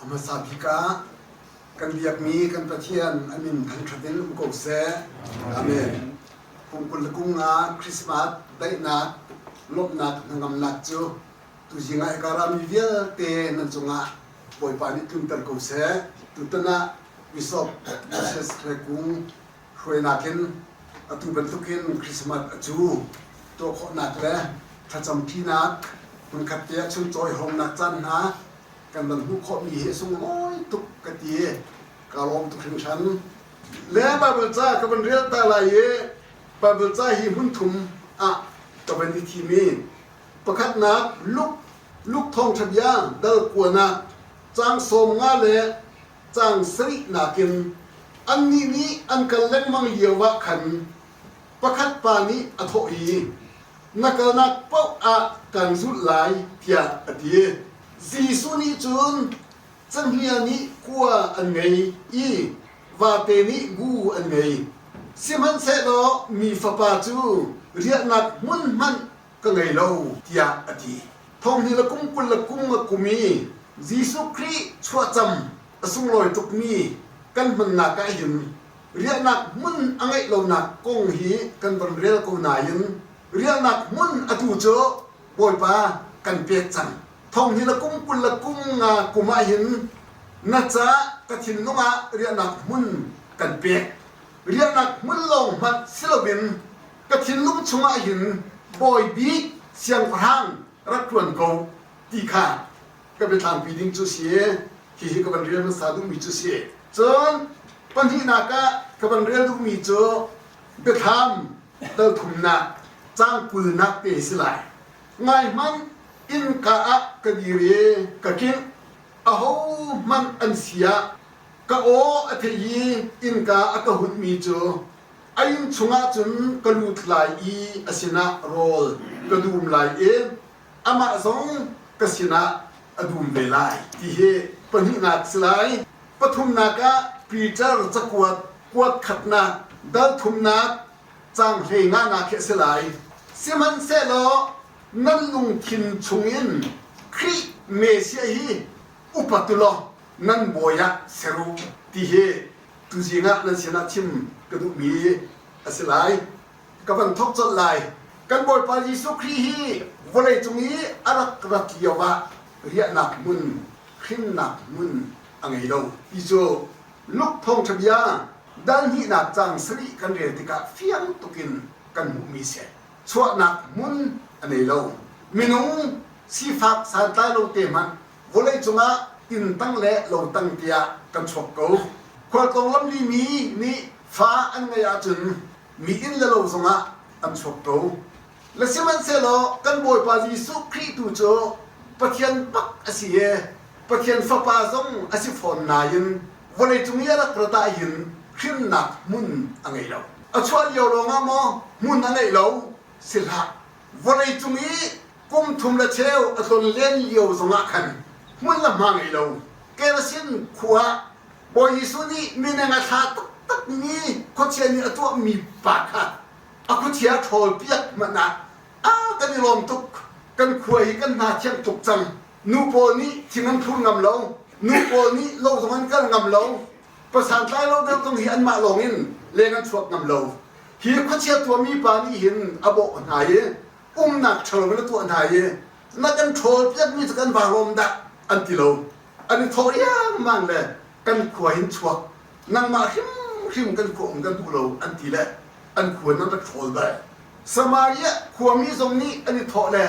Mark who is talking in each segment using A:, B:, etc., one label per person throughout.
A: Hmasa bik ah kan biakmi kan Pathian a min thangṭhat in um ko seh. Amen. Kum 20 le kum nga Christmas daihnak, lawmhnak, hnangamnak cu tuzing ah hika rami vialte nan cungah Bawipa nih tlunter ko seh. Tutan ah Bishop Moses Hrekung hruainak in atu bantukin Christmas a cu tuah khawhnak le thlacamṭinak hmunkhat te ah chuncawi hrawmnak caan hna kan van hmuh khawhmi hi a sunglawi tuk ka ti ka lawm tuk hringhran. Le Baibal ca ka van rel ta lai i Baibal ca hi hmun thum ah ka van i thim i pakhatnak Luke Luke thawngṭha bia dal kuanak caang 15 le caang sarih nakin annih nih an kal lengmang lio ah khan pakhat pa nih a thawh i na kalnak paoh ah kan zulh lai tiah a ti. Jesuh nih cun canghngia nih kua an ngei i vate nih gu an ngei. Sihmanhsehlaw mi fapa cu riahnak hmun hmanh ka ngei lo tiah a ti. Thonghnih le kum 20 le kum a kum i Jesuh Khrih chuahcam a sunglawi tukmi kan hmannak ah hin riahnak hmun a ngeih lonak kong hi kan van rel ko nain riahnak hmun atu cu Bawipa kan pek cang. Thonghnih le kum 20 le kum nga kum ah hin na ca ka thinlung ah riahnak hmun kan pek. Riahnak hmun lawng hmanh si loin ka thinlung chungah hin bawi bik siangpahrang rak ṭuan ko ti kha ka biathlangpi ding cu si hihi ka van rel hmasa duhmi cu si. Cun pahnihnak ah ka van rel duhmi cu biathlam dal thumnak caang kulnak te hi si lai. Ngai hmanh innka ah ka dir i ka kingh ahohmanh an si ah ka aw a thei i innka a ka hunhmi cu A inn chungah cun ka lut lai i a sinah rawl ka dum lai i amah zong ka sinah a dum ve lai ti hi pahnihnak si lai. Pathumnak ah Peter cakuat kuat khatnak dal thumnak caang hlei nganak khi a si lai. Sihmanhsehlaw nan lungthin chungin Khrih Messiah hi upat u law nan bawi ah ser u ti hi tuzing ah nan sinah chim ka duhmi a si lai. Ka van thawk colh lai. Kan Bawipa Jesuh Khrih hi vawleicung i a rak rat lio ah riahnak hmun, hrimnak hmun a ngei lo ti cu Luke thawngṭha bia dal hnihnak caang sarih kan rel tikah fiang tukin kan hmuhmi si. Chuahnak hmun a nei lo. Minung sifak santlai lo te hmanh vawleicung ah inn tang le lo tang tiah kan chuak ko. Khualtlawng lamli mi nih fa an ngeih ahcun mi inn le lo zongah an chuak ko. Le sihmanhsehlaw kan Bawipa Jesuh Khrih tu cu Pathian bak a si i Pathian Fapa zong a si fawn nain vawleicung i a rak rat ahhin hrimnak hmun a ngei lo. A chuah lio lawngah maw hmun a ngeih lo? Si hlah. Vawleicung i kum thum le cheu a tlon len lio zongah khan hmun le hma ngei lo Kerasin khua ah Bawi Jesuh nih mineng a thla taktakmi khuachia nih a tuahmi pa kha a khuachia a ṭhawlpiak hmanh ah a kan i lawm tuk kan khua hi kan hna thiang tuk cang nu pawl nih thing an phur ngam lo nu pawl nih lo zong an kal ngam lo pasantlai lo deuh zong hi anmah lawng in leng an chuak ngam lo hi khuachia tuahmi pa nih hin a bawh hna i umnak ṭhalo in a tuah hna i na kan ṭhawl piakmi cu kan vaa dah an ti lo an i thawh riangmang le kan khua hin chuak nangmah hrimhrim kan khua um kan duh lo an ti le an khua nan rak ṭhawl bal Samaria khuami zong nih an i thawh le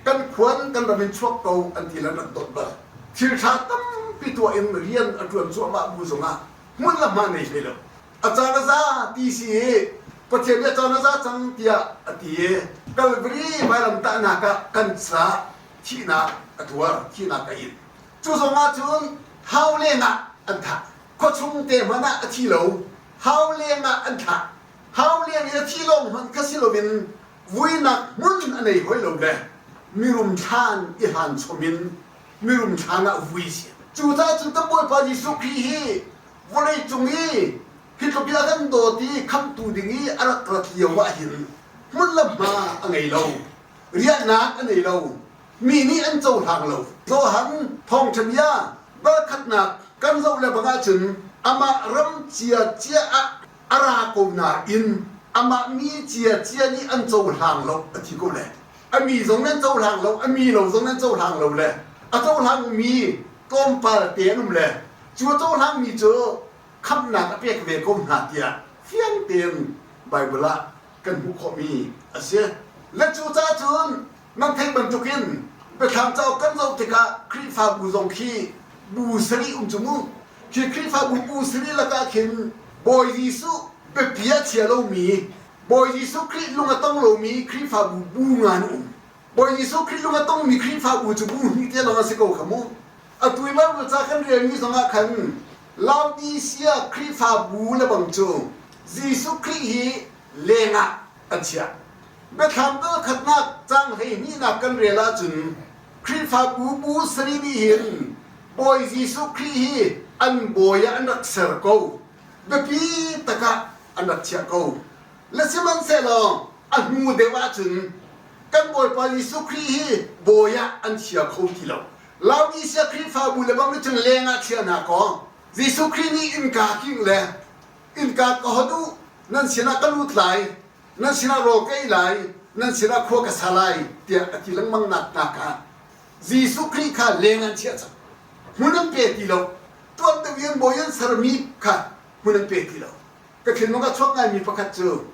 A: kan khuan kan ram in chuak ko an ti le an rak dawt bal thil ṭha tampi tuah in rian a ṭuan cuahmah bu zongah hmun le hma nei hlei lo a caan a za ti si i Pathian nih a caan a za cang tiah a ti i Kalvari vailamtahnak ah kan caah thihnak a tuar thihnak a in cu zong ah cun hau leng ah an thah khuachung te hmanh ah a thi lo hau leng ah an thlah hau leng i a thi lawng hmanh kha si loin vuinak hmun a nei hoi lo le mirum thlan i hlan chom in mirum thlan ah vui si cucaah cun kan Bawipa Jesuh Khrih hi vawleicung i hi tluk i a kan dawt i khamhtu ding i a rak rat lio ah hin hmun le hma a ngei lo riahnak a ngei lo mi nih an cohlang lo Johan thawngṭha bia Pakhatnak kan zoh le bang ahcun amah ram cia cia ah a ra ko nain amah mi cia cia nih an cohlang lo a ti ko le a mi zong nan cohlang lo a mi lo zong nan cohlang lo le a cohlang mi tlawmpal te an um le cu a cohlang mi cu khamhnak a pek ve ko hna tiah fiang tein Bible ah kan hmuh khawhmi a si. Le cucaah cun nan theih bantukin Biathlam cauk kan zoh tikah Khrihfabu zong khi bu sarih um cu mu. Khi Khrihfabu bu sarih lakah khin Bawi Jesuh biapi a chia lomi, Bawi Jesuh Khrih lung a tong lomi Khrihfabu bu nga an um. Bawi Jesuh Khrih lung a tongmi Khrihfabu cu bu hnih te lawng a si ko kha mu. Atu i Bible ca kan relmi zongah khan Laodicea Khrihfabu le bang cu Jesuh Khrih hi lengah an chiah. Biathlam dal khatnak caang hleihnihnak kan rel ahcun Khrihfabu bu sarih nih hin Bawi Jesuh Khrih hi an bawi ah an rak ser ko. Biapi tak ah an rak chiah ko. Le sihmanhsehlaw a hnu deuh ahcun kan Bawipa Jesuh Khrih hi bawi ah an chia kho ti lo. Laodicea Khrihfabu le bang nih cun leng ah chia hna kaw Jesuh Khrih nih innka king le innka ka hot u nan sinah ka lut lai nan sinah rawl ka ei lai nan sinah khua ka sa lai tiah a ti lengmang nak hna kha Jesuh Khrih kha leng an chiah cang. Hmun an pe ti lo. Tuan deuh i an bawi an sermi kha hmun an pe ti lo. Ka thinlung a chuak ngaimi pakhat cu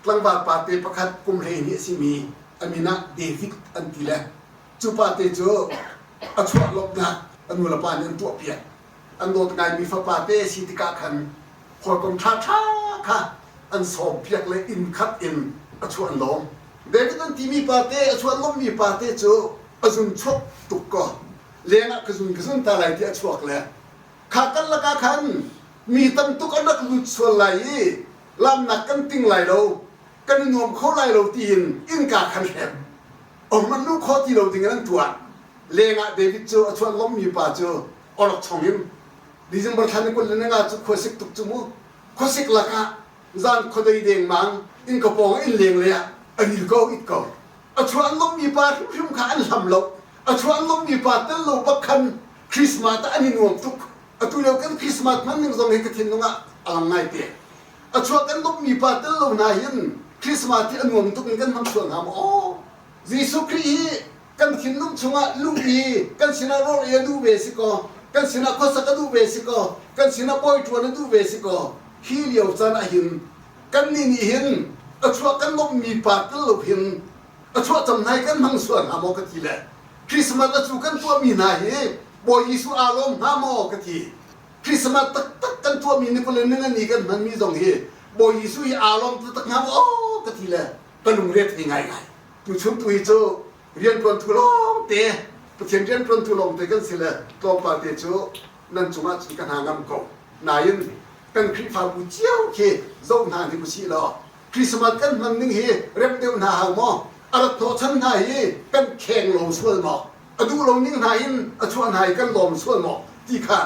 A: tlangval pate pakhat kum 12 a simi a min ah David an ti le cu pate cu a chuah lawmhnak a nulepa nih an tuahpiak. An dawt ngaimi fapa te a si tikah khan hawikom ṭhaṭha kha an sawmpiak le inn khat in a chuah an lawm. David an timi pate a chuah lawmmi pate cu a zun chuak tuk kaw lengah ka zun ka zun ta lai ti a chuak le kha kal lakah khan mi tam tuk an rak lut sual lai i lamnak kan ting lai lo kan i nuam kho lai lo tiin innka khan hrem om an luh khawh ti lo ding in an tuah lengah David cu a chuah lawmmi pa cu orok chong in December thla ni 20 le nga cu khuasik tuk cu mu khuasik lakah zan khuadei dengmang inn ka pawng inn leng lei ah a ril ko it ko a chuah lawmmi pa hrimhrim kha an hlam lo a chuah lawmmi pa tel lo bak khan Christmas ah an i nuam tuk atu lio kan Christmas hman ning zong hi ka thinlung ah a lang ngai te a chuah kan lawmmi pa tel lo hna hin Christmas hi a nuam tuk in kan hmang sual hnga maw aw Jesuh Khrih hi kan thinlung chungah luh i kan sinah rawl ei a duh ve si kaw kan sinah khuasak a duh ve si kaw kan sinah bawi ṭuan a duh ve si kaw hi lio caan ah hin kannih nih hin a chuah kan lawmhmi pa tel lo hin a chuah cam hna i kan hmang sual hnga maw ka ti le Christmas a cu kan tuahmi hna hi Bawi Jesuh aa lawm hnga maw ka ti Christmas taktak kan tuahmi ni kul le ni kan hmanmi zong hi Bawi Jesuh hi aa lawm taktak hnga maw ka ti le ka lungre thei ngaingai tuchun tu hi cu rianṭuantu lawngte Pathian rianṭuantu lawngte kan si le tlawmpal te cu nan cungah cun ka hna ngam ko nain kan Khrihfabu cio khi zoh hna hnik usih law Christmas kan hman ning hi rem deuh hna hau maw a rat hnawhchan hna hi kan kheng lo sual maw a duh lo ning hna in a chuah hna i kan lawm sual maw ti kha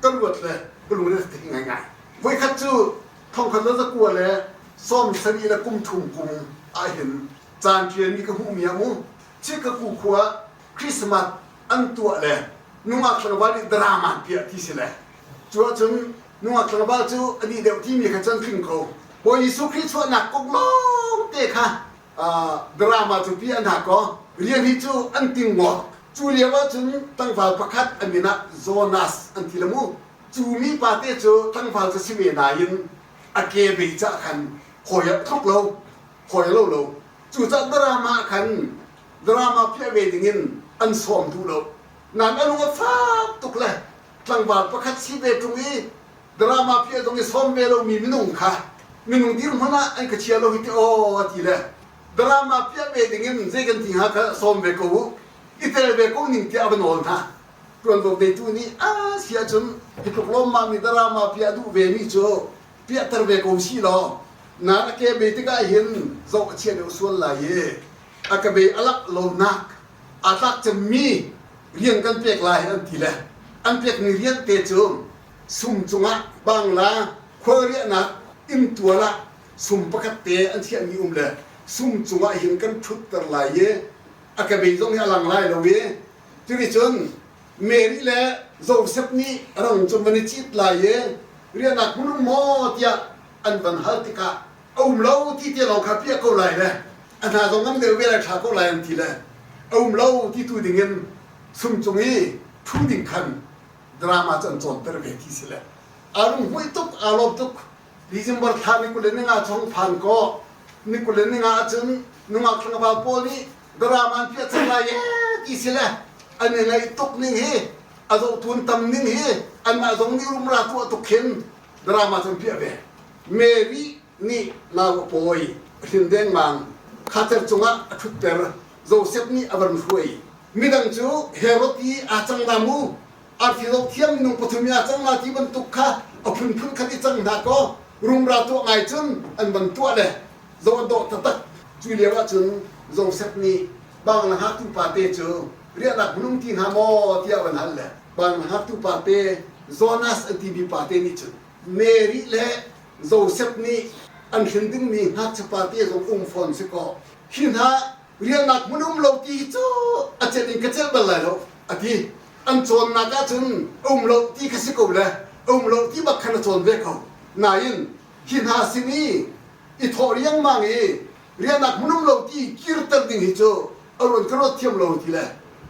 A: ka ruat le ka lungre thei ngaingai voikhat cu thongkhat le zakua le 73 kum kum ahhin caan ṭialmi ka hmuhmi ah mu Chicago khua Christmas an tuah le nungak tlangval nih drama an piah ti si le cu ahcun nungak tlangval cu a nih deuh timi kha cun hring ko Bawi Jesuh Khrih chuahnak kong lawngte kha drama cu piah hna kaw rian hi cu an ting ngawt cu lio ahcun tlangval pakhat a min ah Jonas an ti le mu cu mi pate cu tlangval cu si ve nain a ke bei cah khan hawi ah tluk lo hawi lo lo cucaah drama ah khan drama piah ve dingin an sawm duh lo nan a lung a fak tuk le tlangval pakhat si ve ṭung i drama piah zong i sawm ve lomi minung kha minung dirhmun ah an ka chia lo hi ti aw a ti le drama piah ve dingin zei kan ti hnga kha sawm ve ko u i tel ve ko ning tiah a va nawl hna ṭuanvo ngeitu nih a si ahcun hi tluk lawmmam i drama piah duh ve mi cu piahter ve ko si law na a ke bei tikah hin zoh a chia deuh sual lai i a ka bei a lak lonak aa tlak cemmi rian kan pek lai an ti le an pekmi rian te cu sum cungah bangla khualriahnak inntual ah sum pakhat te an chiahmi um le sum cungah hin kan ṭhutter lai i a ka bei zong hi a lang lai lo i cuticun. Mary le Joseph nih rang cu van i cit lai i riahnak hmun um maw tiah an van hal tikah a um lo ti te lawng kha piah ko lai le a hna zong ngam deuh ve lai ṭha ko lai an ti le a um lo ti tu dingin sum cung i ṭhu ding khan drama cu an cawnter ve ti si le aa lunghmuih tuk aa lawm tuk. December thla ni 25 chung phan kaw ni 25 ahcun nungak tlangval pawl nih drama an piah cang lai ee ti si le an i ngaih tuk ning hi a zohtu an tam ning hi anmah zong nih rumra tuah tuk khin drama cu an piah ve. Mary nih nau a pawi a hrin dengmang khacer cungah a ṭhutter. Joseph nih a van hruai. Midang cu Herod i aa cang na mu arfi zoh thiam minung pathum i aa cang na ti bantuk kha a phunphun khat i cang hna kaw rumra tuah ngai cun an van tuah le zoh a dawh taktak. Cu lio ahcun Joseph nih bangla hngaktu pate cu riahnak hmun um ti hnga maw tiah van hal le bangla hngaktu pate Jonas an timi pate nih cun Mary le Joseph nih an hrin dingmi ngakchia pate zong um fawn si kaw hi hna riahnak hmun um lo ti hi cu a celh in ka celh bal lai lo a ti. An cawnnak ahcun um lo ti kha si ko le um lo ti bak khan a cawn ve ko. Nain hi hna sin i i thawh riangmang i riahnak hmun um lo ti kirter ding hi cu a ruan ka ruat thiam lo ti le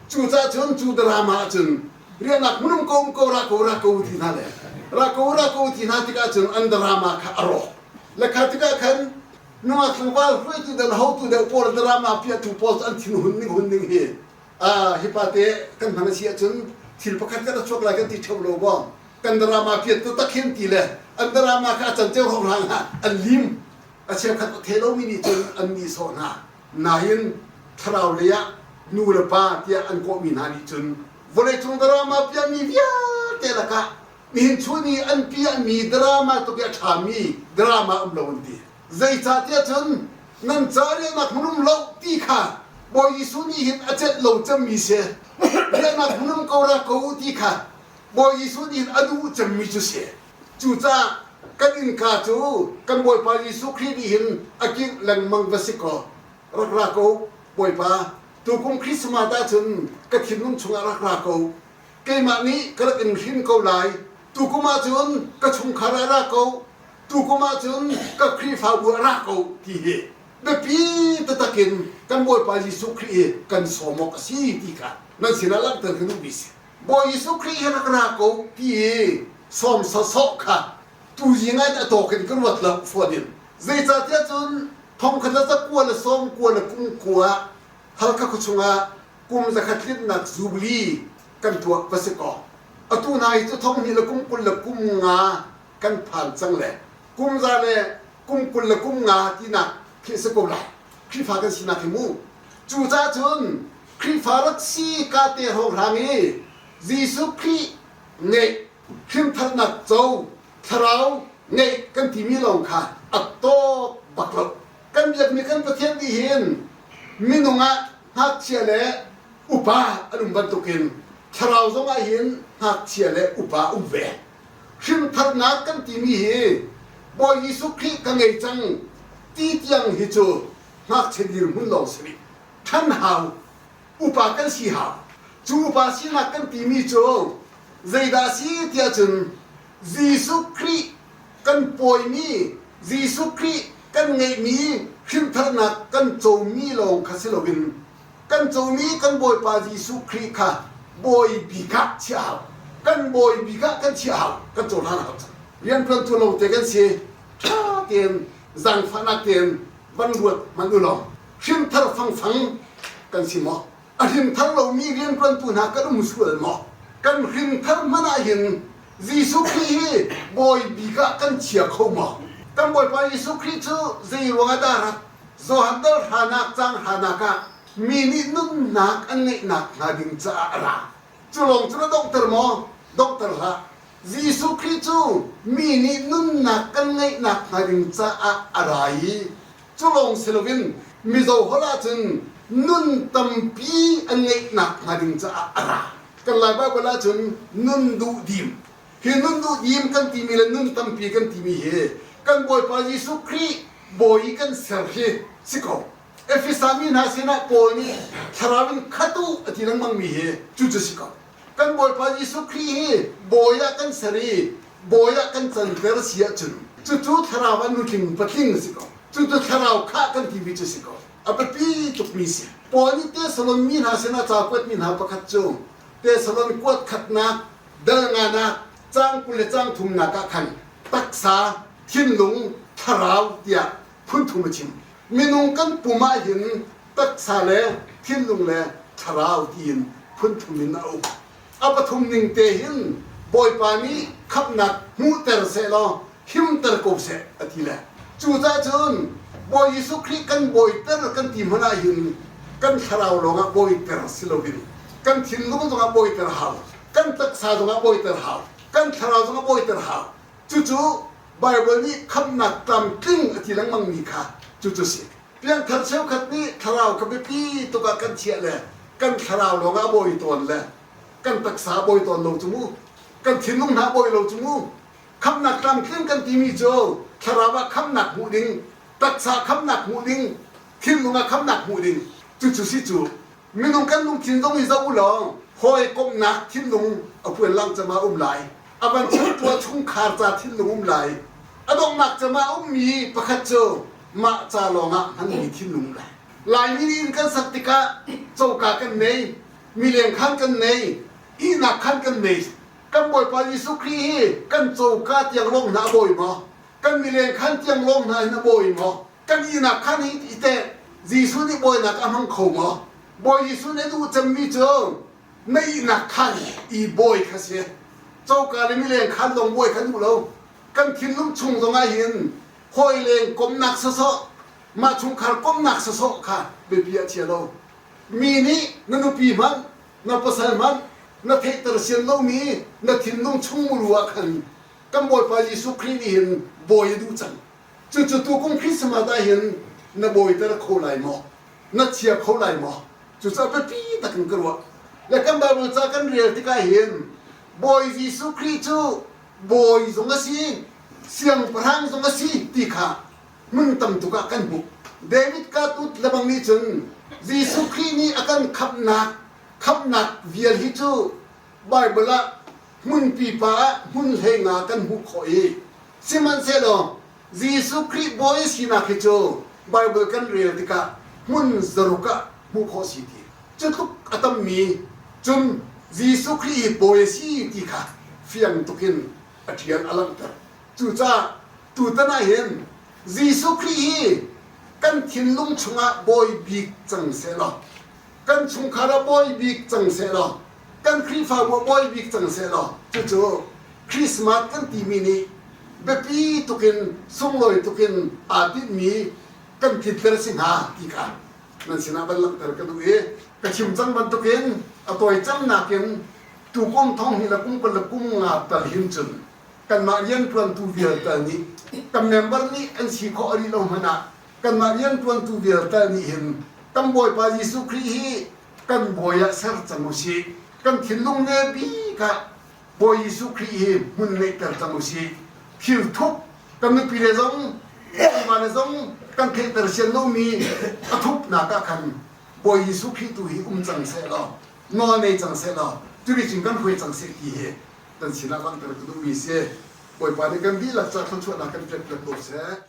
A: cucaah cun cu drama ahcun riahnak hmun um ko um ko ra ko ra ko ti hna le ra ko ra ko ti hna tikah cun an drama kha a rawk le kha tikah khan nungak tlangval hruaitu deuh hotu deuh pawl drama piahtu pawl cu an thin hun ning hun ning hi hi pa te kan hman a si ahcun thil pakhat kan a chuak lai kan ti ṭheo lo maw kan drama piat taktak hin ti le an drama kha a canceu hrawnghrang ah an lim. A cheukhat a thei lomi nih cun an nihsawh hna. Nain thlarau lei ah nu le pa tiah an kawhmi hna nih cun vawleicung drama piahmi vialte lakah nihin chun i an piahmi drama tuk i a ṭhami drama um lo an ti. Zeicahtiah cun nan ca riahnak hmun um lo ti kha Bawi Jesuh nih hin a celh lo cemmi si. Riahnak hmun um ko ra ko u ti kha Bawi Jesuh nih hin a duh cemmi cu si. Cucaah kan innka cu kan Bawipa Jesuh Khrih nih hin a kingh lengmang va si kaw rak ra ko Bawipa tukum Christmas ahcun ka thinlung chungah rak ra ko keimah nih ka rak in hrin ko lai tukum ahcun ka chungkhar ah ra ko tukum ahcun ka Khrihfabu a ra ko ti hi biapi taktak in kan Bawipa Jesuh Khrih hi kan sawm awk a si ti kha nan sinah langhter ka duhmi si. Bawi Jesuh Khrih hi rak ra ko ti hi sawm sawsawh kha tuzing ah a tawk in ka ruat lo fawn in zeicahtiah cun thongkhat le zakua le sawm kua le kum kua Halkha khua chungah kum zakhat tlinnak jubilee kan tuah va si kaw atu hna hi cu thong hnih le kum 20 le kum nga kan phan cang le kum za le kum 20 le kum nga tinak khi si ko lai. Khrihfa kan sinak hi mu. Cucaah cun Khrihfa rak si ka te hrawnghrang i Jesuh Khrih ngeih hrimtharnak co thlarau ngeih kan timi lawng kha a tawk bak lo. Kan biakmi kan Pathian nih hin minung ah ngakchia le upa an um bantukin thlarau zong ah hin ngakchia le upa um ve. Hrimtharnak kan timi hi Bawi Jesuh Khrih ka ngei cang ti tiang hi cu ngakchia dirhmun lawng si rih. Ṭhan hau, upa kan si hau. Cu upa sinak kan timi cu zeidah a si tiah cun Jesuh Khrih kan pawimi, Jesuh Khrih kan ngeihmi hrimtharnak kan comi lawng kha si loin kan comi kan Bawipa Jesuh Khrih kha bawi bik ah chiah hau. Kan bawi bik ah kan chiah hau, kan cohlan hau cang. Rianṭuantu lo te kan si, ṭha tein zaangfahnak tein van ruat hmanh u law hrimthar fangfang kan si maw? A hrimthar lomi rianṭuantu hna kan um sual maw? Kan hrimthar hmanh ah hin Jesuh Khrih hi bawi bik ah kan chia kho maw? Kan Bawipa Jesuh Khrih cu zei ruangah dah rak Johan dal hranak cang hranak ah mi nih nunnak an ngeihnak hnga ding caah a ra. Cu lawng cu na donghter maw? Donghter hlah. Jesuh Khrih cu mi nih nunnak kan ngeihnak hnga ding caah a ra i cu lawng si loin Mizo holh ahcun nun tampi an ngeihnak hnga ding caah a ra. Kan Lai Baibal ahcun nun duh dim. Hi nun duh dim kan timi le nun tampi kan timi hi kan Bawipa Jesuh Khrih bawi kan ser hi si ko. Efesa mi hna sinah Paul nih thlarau in khat u a ti lengmangmi hi cucu si ko. Kan Bawipa Jesuh Khrih hi bawi ah kan ser i bawi ah kan canter si ahcun cucu thlarau ah nutling patling a si ko. Cucu thlarau khah kan timi cu si ko. A biapi tukmi si. Paul nih Tesalon mi hna sinah ca kuatmi hna pakhat cu Tesalon kuat khatnak dal nganak caang 20 le caang thumnak ah khan taksa, thinlung, thlarau tiah phun thum a chim. Minung kan pum ah hin taksa le thinlung le thlarau tiin phun thum in a um. A pathum ning te hin Bawipa nih khamhnak hmuhter sehlaw himter ko seh a ti le cucaah cun Bawi Jesuh Khrih kan bawiter kan ti hmanh ah hin kan thlarau lawngah bawiter si loin kan thinlung zongah bawiter hau, kan taksa zongah bawiter hau, kan thlarau zongah bawiter hau. Cucu Baibal nih khamhnak tlamtling a ti lengmangmi kha cucu si. Piangthar cheukhat nih thlarau kha biapi tuk ah kan chiah le kan thlarau lawngah a bawi tawn le kan taksa a bawi tawn lo cu mu. Kan thinlung hna a bawi lo cu mu. Khamhnak tlamtling kan timi cu thlarau ah khamhnak hmuh ding, taksa khamhnak hmuh ding, thinlung ah khamhnak hmuh ding cucu si cu. Minung kan lungthin zong hi zoh u law hawikomhnak thinlung a puanlang cem ah um lai. A van chungtuah chungkhar ca thinlung um lai. A donghnak cem ah a ummi pakhat cu mah ca lawngah hmanmi thinlung um lai. Laimi nih inn kan sak tikah coka kan nei, mileng khan kan nei, ihnak khan kan nei. Kan Bawipa Jesuh Khrih hi kan coka tiang lawng hna a bawi maw? Kan mileng khan tiang lawng hna hin a bawi maw? Kan ihnak khan hi i teh Jesuh nih bawinak a hmang kho maw? Bawi Jesuh nih a duh cemmi cu na ihnak khan i bawi kha si. Coka le mileng khan lawng bawi kha duh lo. Kan thinlung chung zongah hin hawi leng komnak sawsawh, mah chungkhar komnak sawsawh kha biapi ah chia lo. Mi nih na nupi hmanh, na pasal hmanh na theihter sian lomi na thinlung chung muru ah khan kan Bawipa Jesuh Khrih nih hin bawi a duh cang. Cucu tukum Christmas ah hin na bawiter kho lai maw? Na chia kho lai maw? Cucaah biapi tak in ka ruah. Le kan Bible ca kan rel tikah hin Bawi Jesuh Khrih cu bawi zong a si, siangpahrang zong a si ti kha hmun tam tuk ah kan hmuh. David ka tut lebang nih cun Jesuh Khrih nih a kan khamhnak khamhnak vial hi cu Bible ah hmun pipa ah hmun hlei nga kan hmuh khawh i Sihmanhsehlaw Jesuh Khrih bawi sinak hi cu Baibal kan rel tikah hmun zaruk ah hmuh khawh si ti. Cu tluk a tammi cun Jesuh Khrih hi bawi a si ti kha fiang tuk in a ṭial a langhter. Cucaah tutan ah hin Jesuh Khrih hi kan thinlung chungah bawi bik cang sehlaw kan chungkhar ah bawi bik cang sehlaw kan Khrihfabu ah bawi bik cang sehlaw cucu Christmas kan timi nih biapi tukin sunglawi tukin aa tinhmi kan tlinter si hnga ti kha nan sinah van langhter ka duh i ka chim cang bantukin a tawi cangnak in tukum thong hnih le kum kul le kum nga tal hin cun kanmah rianṭuantu vialte nih kan member nih an si khawh rih lo hmanh ah kanmah rianṭuantu vialte nih hin kan Bawipa Jesuh Khrih hi kan bawi ah ser cang u sih. Kan thinlung ne bik ah Bawi Jesuh Khrih hi hmun ngeihter cang u sih. Thil thup kan nupi le zong kan va le zong kan theihter sian lomi a thupnak ah khan Bawi Jesuh Khrih tu hi um cang seh law nawl nei cang seh law cuticun kan hruai cang seh ti hi kan sinah langhter ka duhmi si. Bawipa nih kan dihlak ca thluachuahnak kan pek piak ko seh.